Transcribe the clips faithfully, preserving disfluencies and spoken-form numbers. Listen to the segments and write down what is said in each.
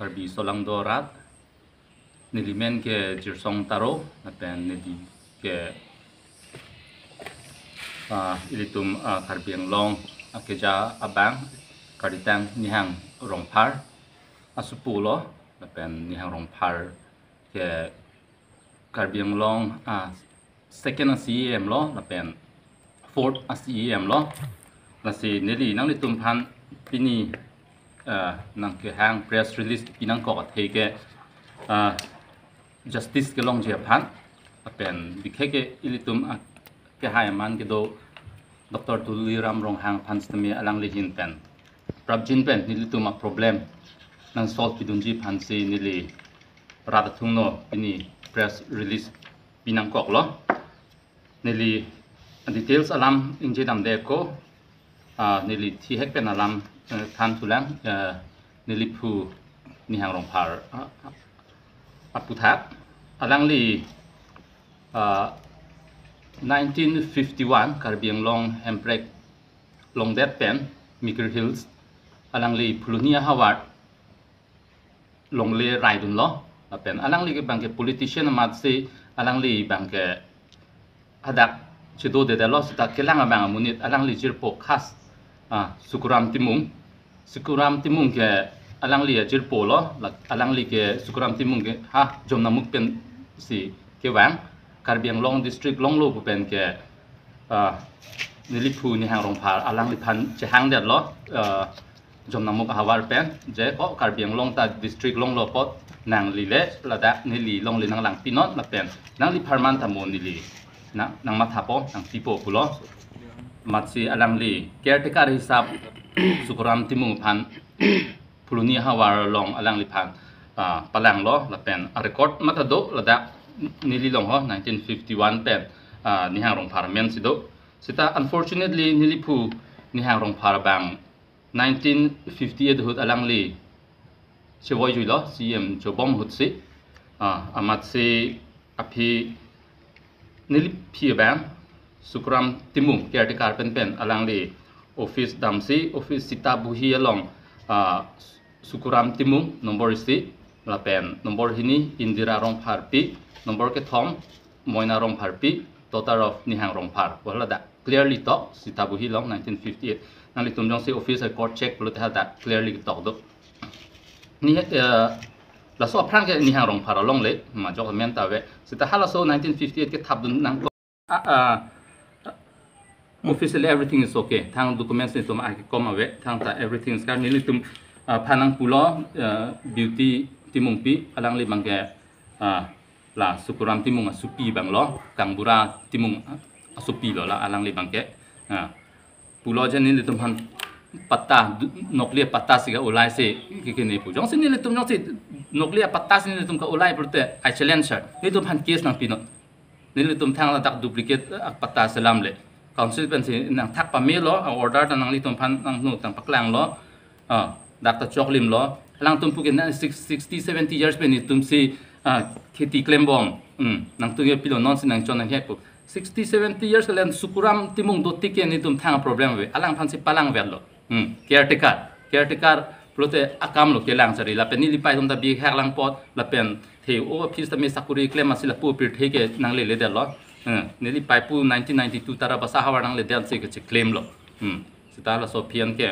Karbi solangdo arat, neli men ke Jirsong Taro, lapen neli ke, ah, ilitum, ah, Karbi Anglong akeja abang, Karitang Nihang Rongphar asupo lo, lapen Nihang Rongphar ke Karbi Anglong, ah, second a C E M lo, lapen fourth a C E M lo. Lasi neli nanglitum aphan pini, ah, nangkehang press release pinangkok athe ke, ah, justice kelongji aphan, lapen bikhe ke ilitum, ah, kehai aman kedo Doctor Tuliram Ronghang aphan sitame alangli ahin pen prapjin pen nelitum a problem nang solve pidunji aphansi neli rat athengno pini press release pinangkok lo. Neli details alam ingje damde ko, ah, neli thihek pen alam, eh, than thulang, eh, neli phu Nihang Rongphar, ah, ah, aputhak. Alangli, ah, nineteen fifty-one Karbi Anglong Hemprek longdet pen Mikir Hills alangli Phuloni ahavar longle raidunlo. Lapen alangli ke abang ke politician amatsi alangli abang ke hadak chedodedetlo, seta kelang abang amonit alangli jirpo khas, ah, Sukuram Timung. Sukuram Timung ke alangli ajirpo lo, la-, alangli ke Sukuram Timung ke ha Jomnamuk pensi kevang, Karbi Anglong district longlo pu pen ke, ah, neli phu Nihang Rongphar alangliphan chehangdetlo, ah, Jomnamuk ahavar pen, je ko Karbi Anglong ta district longlo apot nanglile, ladak neli longle nanglangpinon lapen nanglipharman ta mo neli nang, nangmathapo, nangpipo pulo. Amatsi alangli caretaker hisap Sukuram Timung aphan Phuloni ahavar along alangliphan, ah, palanglo, lapen a record mate do, ladak neli long ho nineteen fifty-one pen, ah, Nihang Rongphar amen si do. Seta unfortunately neli phu Nihang Rongphar abang nineteen fifty-eight ahut alangli chevoijuilo, C E M chobom ahutsi. Ah, amatsi aphi neli phi abang Sukuram Timung caretaker pen pen alangli office damsi, office sita buhi along, ah, Sukuram Timung number isi, lapen number hini Indira Rongpharpi, number kethom Moina Rongpharpi, daughter of Nihang Rongphar. Wala da clearly tok, sita buhi along nineteen fifty-eight. Nanglitum jongsi office record check pulote hadak clearly tok do. Ni, eh, laso aphrang ke Nihang Rongphar alongle, majok amen ta ave. Seta halaso nineteen fifty-eight kethapdun nang, ah, ah, officially everything is okay. Thang documents nelitum akekom ave, thangta everything is, kan nelitum, ah, aphan nangpulo, ah, Beauty Timungpi, alangli abang ke, ah, la Sukuram Timung asopi abang lo, Kangbura Timung asopi lo la alangli abang ke. Ah, pulo je nelitum aphan patta, du-, nokli patta si ka-ulai si ke, kene pu. Jongsi nelitum jongsi nokli patta si nelitum ka-ulai pulote, I challenge sir. Nelitum aphan case nangpinon. Nelitum thang ladak duplicate, ah, patta selamle. Council pensi nangthak pamelo, ah, order ta nanglitum aphan nangno tang paklanglo. Ah, dak ta choklimlo. Alangtum pu ke na six-, sixty, seventy years pen nelitum si, ah, kheti klembom. Hmm, nangtum ke pilo nonsi nangchon nangkhe pu. Sixty, seventy years alen Sukuram Timung dotik ke nelitum thang problem ave. Alangphan si palangvetlo. Hmm, caretaker. Caretaker pulote akam lo kelang chari. Lapen neli paitum ta bihek lang apot, lapen the-o office ta me sakuri klem asi lapu pirthe ke nangleledetlo. Hmm, neli paipu nineteen ninety-two Tarabasa ahavar nangledet si kacheklemlo. Hmm, seta laso aphi an ke,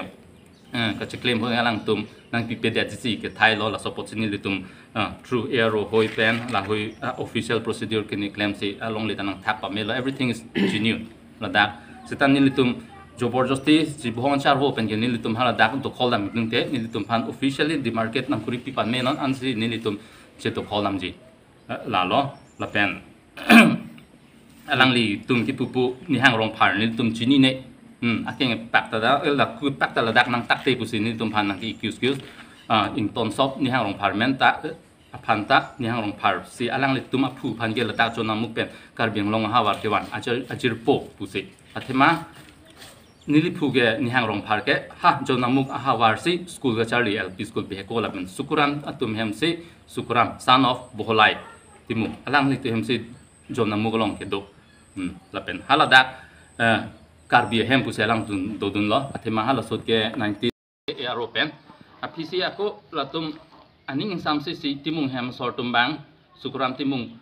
eh, kacheklem ho alangtum nangpipedet si kethailo, laso apotsi nelitum, ah, through A R O hoi pen, lahoi, ah, official procedure kene klemsi alongle ta nangthak pamelo, everything is genuine. Ladak seta nelitum joborjosti si bohong char ho pen ke nelitum haladak dokhol dam dingte, nelitum aphan officially demarcate nangkuri pi pamenon ansi nelitum che dokhol damji. Eh, lalo, lapen alanglitum kipupu Nihang Rongphar nelitum chinine. Hmm, akeng pakta da, eh, laku pakta ladak nangtakte pusi nelitum aphan nangke-accuse, accuse. Ah, ingtonsop Nihang Rongphar men ta, eh, aphan ta Nihang Rongphar si alanglitum aphu aphan ke ladak Jomnamuk pen Karbi Anglong ahavar kevan ajir, ajirpo pusi. Athema neli phu ke Nihang Rongphar ke ha Jomnamuk ahavar si school kacharli, L P school bihek ko lapen Sukuram atum hem si, Sukuram son of Boholai Timung, alanglitum hem si Jomnamuk along kedo. Hmm, lapen haladak, eh, Karbi ahem pusi alangtum dodunlo. Athema halaso ke nineteen A R O pen. Aphi si ako latum aning ingsamsi si Timung hem asor atum abang, Sukuram Timung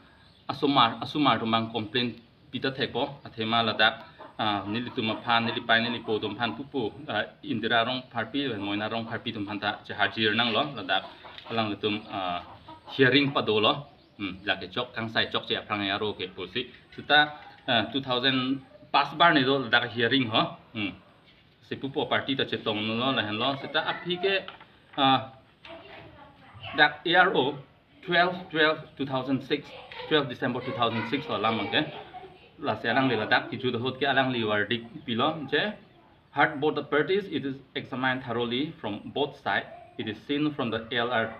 asomar, asomar atum abang complain pita thekpo, athema ladak, ah, nelitum aphan, nelipei, nelipo atum aphan pupo, ah, Indira Rongpharpi, Moina Rongpharpi atum aphan ta chehajir nanglo, ladak alanglitum, ah, hearing padolo, hmm, lake chok, kangsai chokche aphrang A R O ke pusi. Seta, ah, two thousand pass bar ni do ladak hearing ho, hmm. Si pupo party ta chetonglo lahenlo, seta aphi ke, ah, dak A R O twelve twelve two thousand six, twelve December two thousand six lo alam abang ke. Lasi alangli ladak kijut ahut ke alangli verdict pilo je, heard both the parties, it is examined thoroughly from both sides. It is seen from the L R,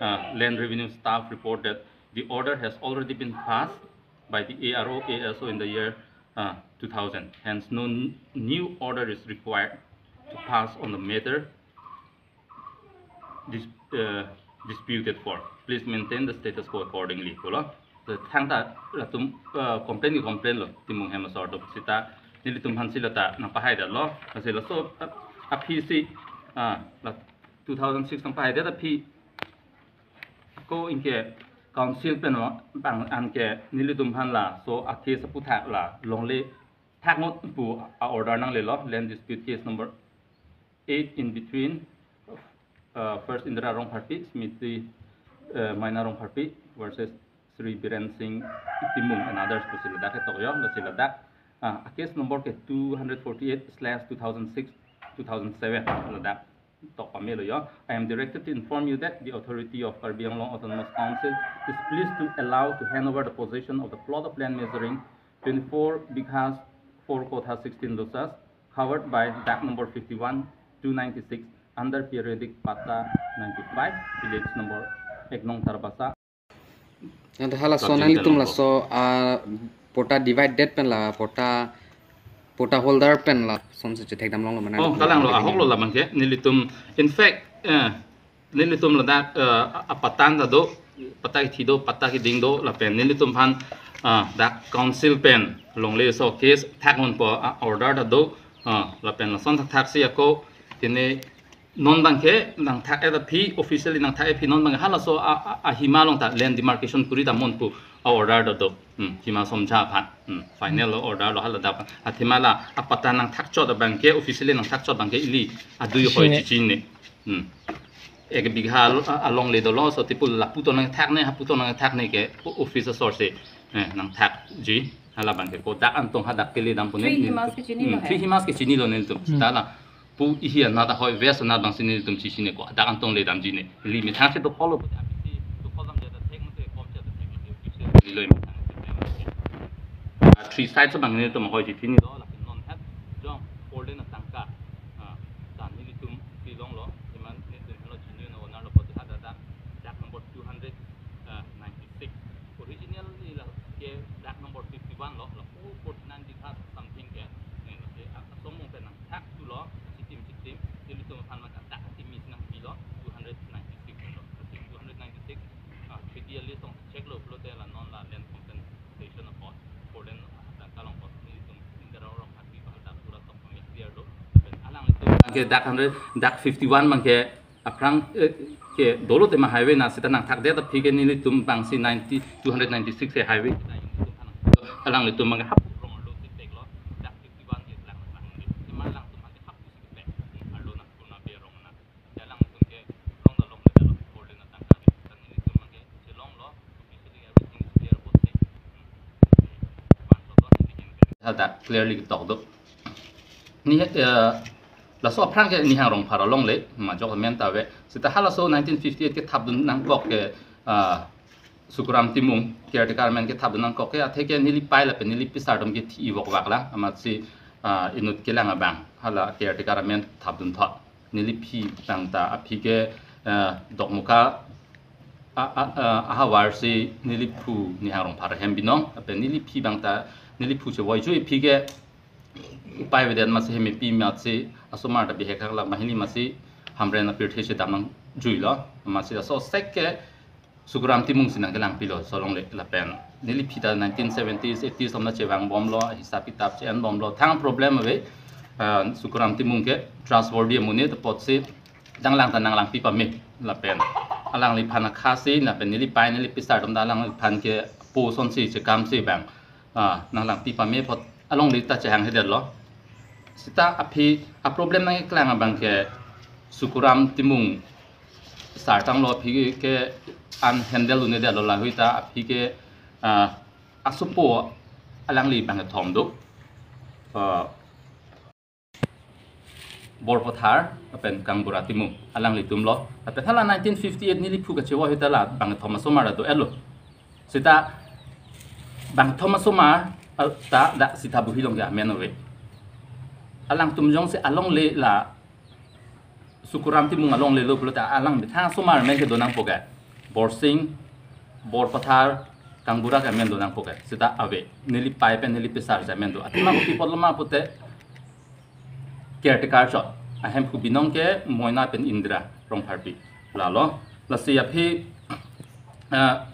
uh, Land Revenue Staff report that the order has already been passed by the A R O A S O in the year, uh, two thousand. Hence, no n- new order is required to pass on the matter dis- uh, disputed for. Please maintain the status quo accordingly. Pulo. Thangta latum, uh, complain ke complain lo, Timung hem asor atum, seta nelitum aphansi lata nangpahai detlo. Lasi laso, uh, aphi si, uh, la two thousand six nangpahai det aphi ko anke council pen abang anke nelitum aphan laso a case aphuthak la longle thak ngut pu a order nanglelo, land dispute case number eight in between, uh, first Indira Rongpharpi, Smriti, uh, Moina Rongpharpi versus Sri Biren Singh Timung and others pusi ladak ketok yo, lasi ladak, uh, a case number ke two hundred forty-eight slash two thousand six, two thousand seven ladak tok pamelo yo. I am directed to inform you that the authority of Karbi Anglong Autonomous Council is pleased to allow to hand over the possession of the plot of land measuring twenty-four bighas, four kotha, sixteen losas, covered by dak number fifty-one two ninety-six under periodic patta ninety-five, village number ek nong Tarbasa. Ante halaso Subject nanglitum along laso, ah, patta divide det pen la patta, patta holder pen lason si chethek damlonglo mana? Oh, kalang lo, ahok lo labang ke. Nelitum, in fact, eh, nelitum ladak, eh, a- apatan ta do, patta kithi do, patta kiding do, lapen nelitum aphan, ah, dak council pen longle so case thak ngut pu, ah, order ta do, ah, lapen lason thakthak si ako, tini non abang ke nangthak-et aphi, officially nangthak aphi non abang ke halaso a, a, ahima along ta land demarcation kuri ta ngut pu a order ta do. Hmm, hima somja aphan. Hmm, final lo order lo hala dak. Athema la apatta nangthak chot abang ke, officially nangthak chot abang ke ili adui hoi Chine. Chichin ne. Hmm. Ek bigha al- a- along le dolo, so tipul lapu to nangthak ne, hapu to nangthak ne ke o- office asor si, eh, nangthakji. Hala abang ke ko dak antong hadak ke le dam pu ne. Three ni- himas ke chinilo Hmm, he. Three himas ke chinilo nelitum. Hmm. Seta la pu ihi anat ahoi west anat abang si nelitum chichine ko dak antong le damji ne. Ili methang si dokhol lo, dokhol dam jada thek mate kom jada thek mate official. Ili lo methang si. Ah, three sides abang nelitum ahoi chichine do, lapen non hat jong four lane atangka. Ah, ta nelitum pilonglo, iman nelitum helo chinu na owner lo poti hada dak, dak number two hundred ninety-six. Originally la ke dak number fifty-one lo, la four forty-nine bigha something ke. Ne, ne ke, ah, asomong pen nangthak thulo, chitim chitim, nelitum aphan maka dak chitim si nangpilo, two hundred ninety-six lo. Two hundred ninety-six, ah, T D L A song check lo, pulote la non la land compensation apot, four lane atangka along apot, nelitum Indira Rongpharpi bahal dak pura tok pame clear lo. Lapen alanglitum ke dak hundred, dak fifty-one abang ke aphrang, eh, ke dolo tema highway na seta nangthak det aphi ke nelitum abang si ninety, two hundred ninety-six ke highway. Alanglitum abang ke hap rong lo si tek lo, dak fifty-one ke dak nang nang. Ema alangtum abang ke hap si tek. Arlo na kuna be rong na. Alanglitum ke long da long da lo, four lane atangka ke. Tang nelitum abang ke chelonglo, officially everything is clear about it. Hmm. One shot on the game. Hal dak clearly tok do. Ni, eh, laso aphrang ke Nihang Rongphar along le, majok amen ta ave. Seta halaso nineteen fifty-eight kethapdun nangkok ke, ah, Sukuram Timung, caretaker amen kethapdun nangkok ke, athe ke nelipei lapen nelipi sar atum ke thi-i vokvak lang, amatsi, ah, inut kelang abang, hala caretaker amen thapdun thot. Neliphi abang ta aphi ke, ah, Dokmoka, ah, ah, ah, ahavar si neliphu Nihang Rongphar ahem binong, lapen neliphi abang ta, neliphu chevoi jui aphi ke, upai avedet amatsi hem epi amatsi asomar ta bihek thak la mahini amatsi Hamren apirthe si dam nangjuilo, amatsi laso sek ke Sukuram Timung si nangkelangpilo laso along le lapen. Neliphi ta nineteen seventies, eighties atum na chevang bomlo, hisap kitap che-en bomlo. Thang problem ave, ah, Sukuram Timung ke trustworthy amonit apotsi dang lang ta nanglangpi pame lapen. alangliphan akhasi, lapen neli pei neli pesar atum ta alangliphan ke po sonsi chekamsi bang, ah, nanglang pi pame apot alongle ta chehang hedetlo. Seta aphi a problem nangkeklang abang ke Sukuram Timung sartanglo, aphi ke unhandle un-edetlo, lahui ta aphi ke, ah, asopo alangli bangkethom do. Ah, Borpathar lapen Kangbura Timung alanglitumlo. Lapen hala nineteen fifty-eight neli phu kachevoi ahut ta la bangkethom asomar do-etlo. Seta bangkethom asomar, ah, ta dak Sitha Buhi along ke amen ave. Alangtum jongsi alongle la Sukuram Timung alonglelo pulote alang methang asomar amen ke do nangpo ke. Borsing, Borpathar, Kangbura ke amen do nangpo ke. Seta ave. Neli pei pen neli pesar si amen do. Athema kopi apotlo ma pulote caretaker chot. Ahemphu binong ke Moina pen Indira Rongpharpi. Lalo. Lasi aphi, ah,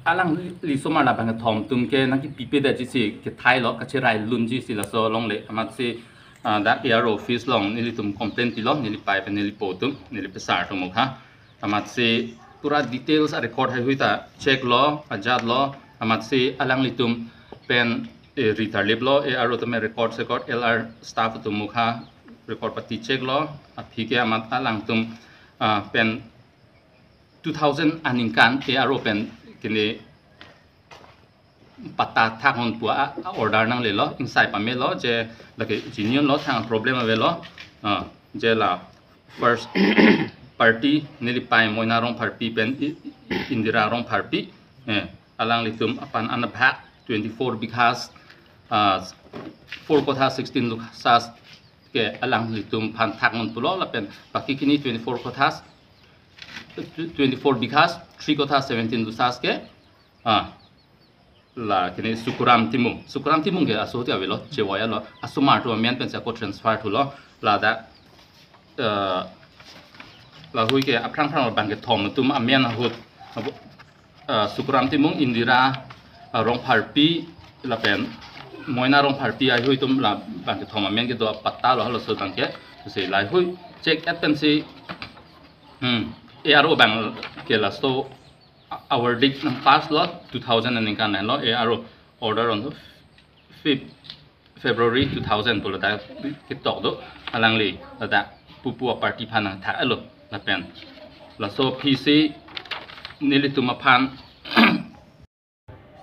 alangli asomar la bangkethom atum ke nangkipipedetji si kethailo, kacherai lunji si laso alongle. Amatsi, ah, dak A R O office along nelitum complaint pilo, neli pei pen neli po atum, neli pesar atum mukha. Amatsi pura details a record haihui ta check lo, ajatlo, amatsi alanglitum pen, eh, ri tarliplo, A R O atum record, record, L R staff atum mukha record pati check lo, aphi ke amat alangtum, ah, pen two thousand aningkan A R O pen kene patta thak-un pu a, a order nanglelo, ingsai pamelo, je lake genuine lo, thang problem avelo, ah, je la first party neli pei Moina Rongpharpi pen I-, Indira Rongpharpi, eh, alanglitum aphan anabhak twenty-four bighas, ah, four kotha sixteen lukhas ke alanglitum aphan thak-un pulo, lapen baki kini twenty-four kothas, twenty-four bighas, three kotha seventeen lukhas ke, ah, la kini Sukuram Timung. Sukuram Timung ke aso ti avelo, chevoi-etlo. Asomar atum amen pensi ako transfer thulo. Ladak, eh, lahui ke aphrang phrang bangkethom atum amen ahut, eh, Sukuram Timung, Indira, eh, Rongpharpi, lapen Moina Rongpharpi, haihui atum la bangkethom amen kedo patta lo, halaso abang ke. Si lahui check-et pensi, hmm, A R O abang ke laso a-, a verdict nangpasslo, two thousand aningkan lo, A R O order on the fifth February two thousand pulo ta ketok do, alangli ladak pupu a party aphan nangthak-etlo, lapen laso aphi si nelitum aphan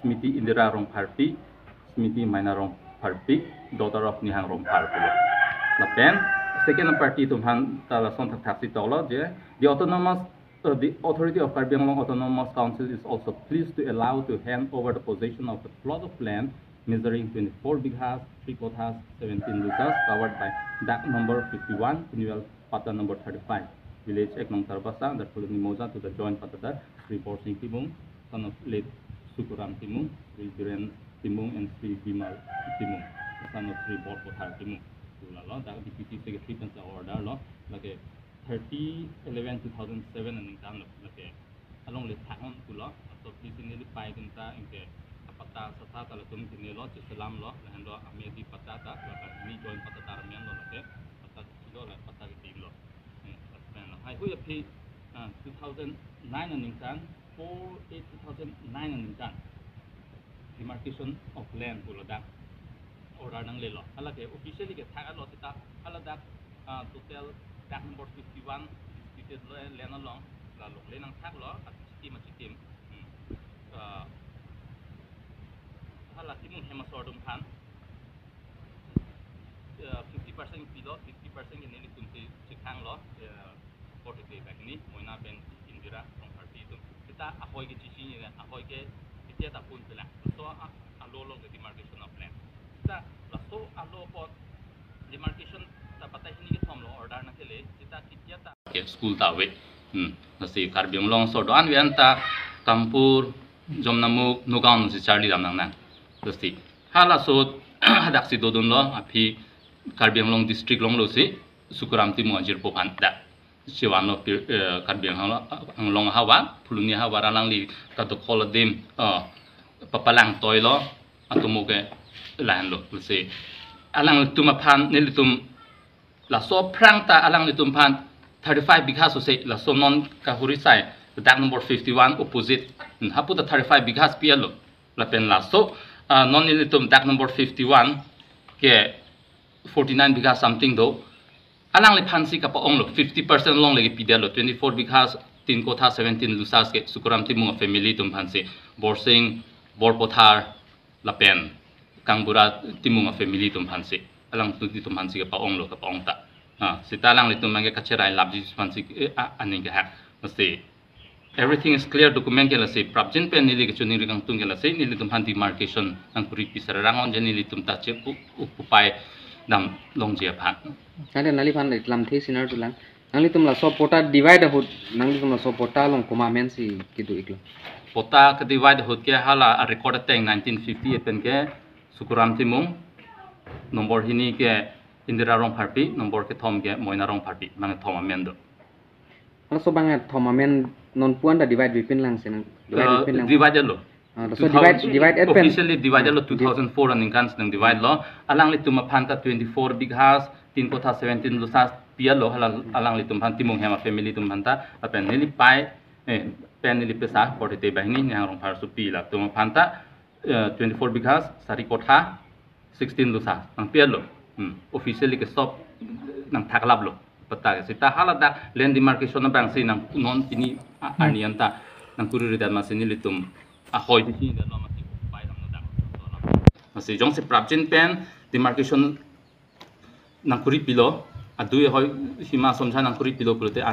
Smiti Indira Rongpharpi, Smiti Moina Rongpharpi, daughter of Nihang Rongphar pulo. Lapen second party atum aphan ta lason thakthak si toklo je, the autonomous, uh, the authority of Karbi Anglong Autonomous Council is also pleased to allow to hand over the possession of the plot of land measuring twenty-four bighas, three kothas, seventeen lukhas, covered by Dak number fifty-one, Annual Patta number thirty-five, Village Ek nong Tarbasa, under Phuloni Mouza, to the joint pattadar Shri Borsing Timung, son of late Sukuram Timung, Shri Biren Timung, and Shri Bimal Timung, son of Shri Borpathar Timung. Pu lalo, dak Deputy Secretary pensi order lo, lake thirty eleven two thousand seven aningkan lo, lake alongle thak-un pulo, laso aphi si neli pei atum ta anke apatta sasa ta latum kinelo, cheselamlo, lahenlo amedi patta ta, lapen neli joint pattadar amen lo lake, patta kilo, la patta kitim lo. Hmm, lapen lo. Haihui aphi, ah, two thousand nine aningkan, four eight two thousand nine aningkan, demarcation of land pulo dak order nanglelo. Hala ke officially kethak-etlo seta, hala dak, ah, total Dak number fifty-one disputed lo, land along, la longle nangthaklo, achitim achitim. Hmm. Ah, hala Timung hem asor atum aphan, ah, fifty percent pilo, fifty percent ke nelitum si chekhanglo, ah, korte ke bag ni, Moina pen Indira Rongpharpi atum. Seta ahoi ke chisi ni, ahoi ke ketia ta pun pela. So, ah, alo along ke demarcation of land. Seta laso alo apot demarcation ta batai hini kethom lo order nangkele, seta ketia ta. Ke school ta ave. Hmm. Lasi Karbi Anglong asor do-an ave anta Kampur, Jomnamuk, Nagaon si charli dam nangnang. Lasi halaso hadak si dodunlo, aphi Karbi Anglong district along lo si Sukuram Timung ajirpo aphan dak chevanlo pi-, eh, Karbi Anglong, Anglong ahavar, Phuloni ahavar alangli kadokhol adim, eh, papalang toilo, atomo ke lahenlo, lasi alanglitum aphan nelitum laso aphrang ta alanglitum aphan thirty-five bighas ose, laso non kahuri sai Dak number fifty-one opposite. Hmm, hapu ta thirty-five bighas pi-etlo. Lapen laso, ah, non nelitum dak number fifty-one ke forty-nine bigha something do. Alangliphansi kapa-onglo, fifty percent along lagi pidetlo, twenty-four bighas, tin kotha seventeen lusas ke Sukuram Timung a family atum aphansi. Borsing, Borpothar, lapen Kangbura Timung a family atum aphansi. Alangtum atum aphansi kapa-onglo, kapa-ong ta. Ha, seta alanglitum abangke kacherai lapji aphansi, eh, a-, aning kehang. Mesti everything is clear, document ke lasi prapjin pen neli kachiningri kangtung ke lasi, nelitum aphan demarcation nangkuri pi sar rang-onji, nelitum ta che u-, u-, upai dam longji aphan. Tangte nangliphan lamthe sinar tulang. Nanglitum laso patta divide ahut, nanglitum laso patta along komat amensi kedo-iklo? Patta ke divide ahut ke hala a record ateng nineteen fifty-eight pen ke Sukuram Timung, number hini ke Indira Rongpharpi, number kethom ke Moina Rongpharpi, mane thom amen do. Halaso abang thom amen non pu-an ta divide bipin lang si nang, divide Uh, bipin lang. Divide lo. Ah, laso Two thousand, divide, divide-et pen. Officially divide lo, Hmm. Two thousand four aningkan si nang divide lo. Alanglitum aphan ta twenty-four bighas, tin kotha seventeen lusas pi-etlo, hala alanglitum aphan Timung hem a family atum aphan ta, lapen neli pai, eh, pen neli pesa, forty te banghini, Nehang Rongphar Sopi latum aphan ta, eh, twenty-four bighas, sari kotha, sixteen lusas nangpi-etlo. Hmm. Officially ke stop nangthaklaplo. Patta ke seta hala dak land demarcation abangsi nang non pini a-, Hmm. arni anta nangkuri ridan masi nelitum ahoi di sini dan masi pai dam dak. Masi jongsi prapjin pen demarcation nangkuri pilo, adui ahoi hima somsa nangkuri pilo pulote an